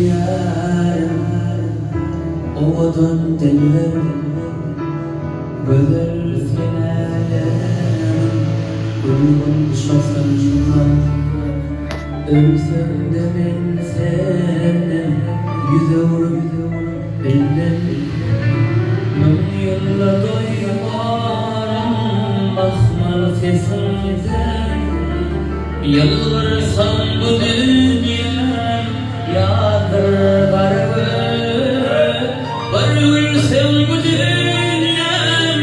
Ýarym, owadan dilberim, Gözel sen älemiň gül-gunçasynda. Ölsem-de men senden ýüz öwrüp bilmen, Müň ýylda doýmaryn mahmal sesiňden. Ýylgyrsaň bu dünýäm ýazdyr gara göz, Bir gülseň bu dünýäm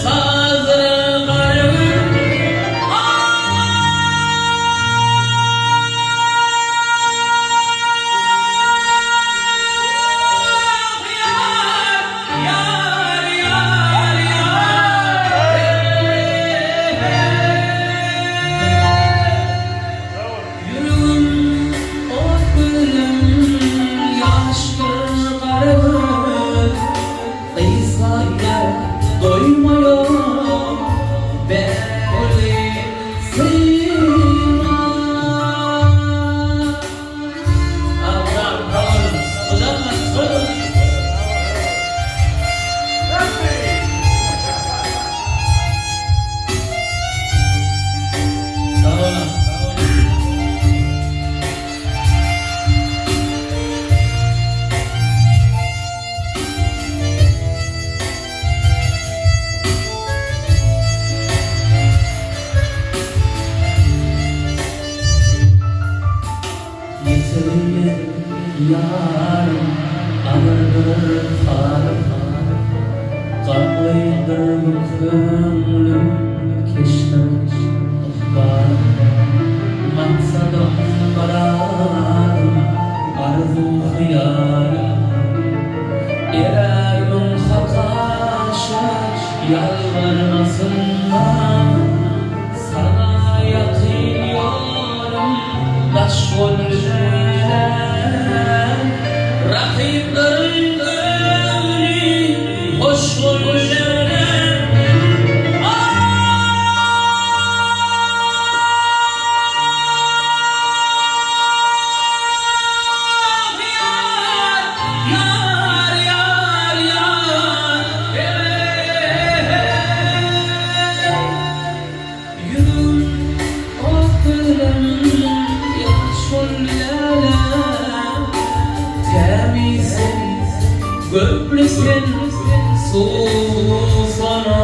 sazdyr gara göz. Ah ýar, ýar, ýar, ýar, hey, hey. Ýüregim ot gözüm ýaşdyr gara göz Gysganýar doýmaýan bägüli syma. Ýeterinde ýarym agyrdyr halym, Gamlydyr bu köňlüm, keçdir ykbalym. Maksadym, myradym, arzuw-hyýalym, Erermiň Haka ýalbarmasyndan. Saňa ýakyn ýolum daş boldy läläm, Rakyplaryň göwni hoş boldy läläm. Ah, ýar, ýar, ýar, ýar, hey. Ýüzüm ak gözlem ýaş ol läläm Tämiz sen, görkli sen, suw sona.